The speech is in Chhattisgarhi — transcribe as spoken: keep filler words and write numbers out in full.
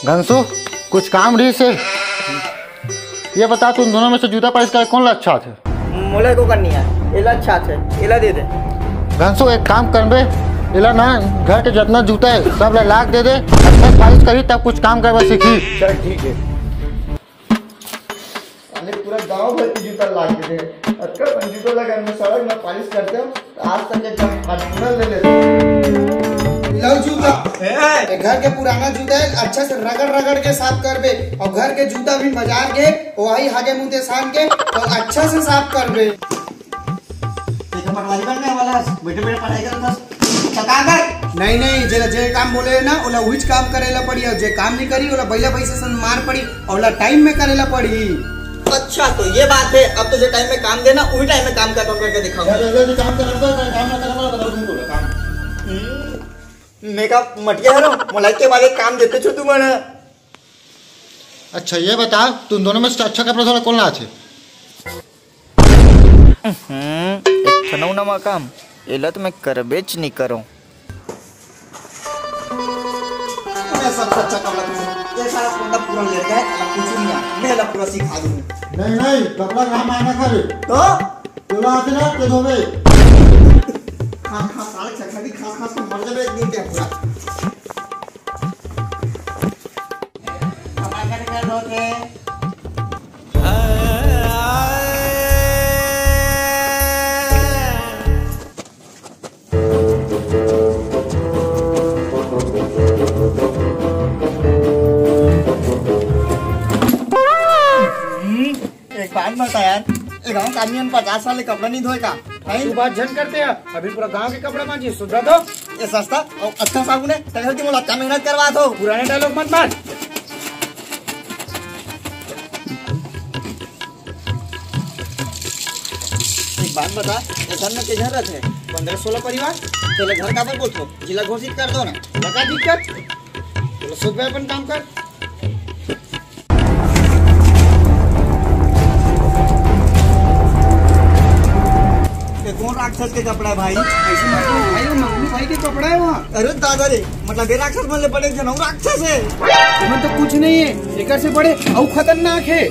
घनसु, कुछ काम रहिस हे। ये बता, तुम दोनों में से जूता पालिश करे कोन ला अच्छा आथे? मोला एको कन नइ आय, एला अच्छा आथे, एला दे दे। घनसु, एक काम करबे, एला ना, घर के जतना जूता हे, सब ला ला के दे दे, अच्छा से पालिश करही, तब कुछ काम करबा सीखही। चल, ठीक हे। अरे, पूरा गांव भर के जूता ला के दे। अतका कन जूता ला घर में सड़क में पालिश करते हो, तो आज तक एक बार हाथ पूरा ले लेते। लो जूता। ए! ये घर के पुराना जूता हे, अच्छा से रगड़ रगड़ के साफ करबे। अउ घर के जूता भी बाजार के, वही हागे मुंह ते सान के, अउ अच्छा से साफ करबे। देखो, पटवारी बनने वाला है, बैठे बैठे पढ़ाई कर बस। चल काम कर। नहीं, नहीं, जेला जे काम बोले ना, ओला उहिच काम करे ला पड़ी, अउ जे काम नहीं करी, ओला बइला भैंसे सन मार पड़ी, अउ ओला टाइम में करे ला पड़ी। अच्छा, तो ये बात है, अब तुझे टाइम में काम देना, उही टाइम में काम खतम करके दिखाऊंगा। जल्दी, जल्दी काम कर, काम ना करना, बताओ तुम लोग काम। हम्म, मैं का मटिया हरो, मोला के वाले काम देते छो तुमन। अच्छा, ये बता, तुम दोनों में से अच्छा कपड़ा धोला कौन ला आथे? हम्म, एक ठन अउ नवा काम, एला तो मैं करबेच नहीं करूं। मैं सबसे अच्छा कपड़ा दूं। ये सारा कुंदा पूरा ले गए, अब कुछ नहीं है। मैं ला पूरा सिखा दूं। नहीं, नहीं, कपड़ा का मायना करे। तो? तोला आथे ना, तो धोबे। खा, खा, साले चखना भी खा, खा, खा, मर जाबे एक दिन के पूरा। कपड़ा करे कर धोते। हम्म, एक बात बता यार, ये गांव का आदमी मन पचास साल ले कपड़ा नहीं धोए का? हैं? तू बात झन करते यार, अभी पूरा गांव के कपड़ा मांजी, सुधरा दो। ये सस्ता और अच्छा साबुन है, तैयार की मुलाकात मेहनत करवा दो। पुराने डायलॉग मत मार। एक बात बता, ये घर में के घर रहते हैं? पंद्रह सोलह परिवार। तेरे घर का बोलते हो, जिला घोषित कर दो ना। लगा दिक्कत? चलो, सुबह अपन काम कर। ये कौन राक्षस के कपड़ा है भाई? ऐसे मत बोल भाई, वो मंगलू भाई के कपड़ा है वहाँ। अरे दादा रे, मतलब ये राक्षस मन ले बड़े जनऊ राक्षस है। इमन तो कुछ नहीं है, एकर से बड़े अउ खतरनाक है।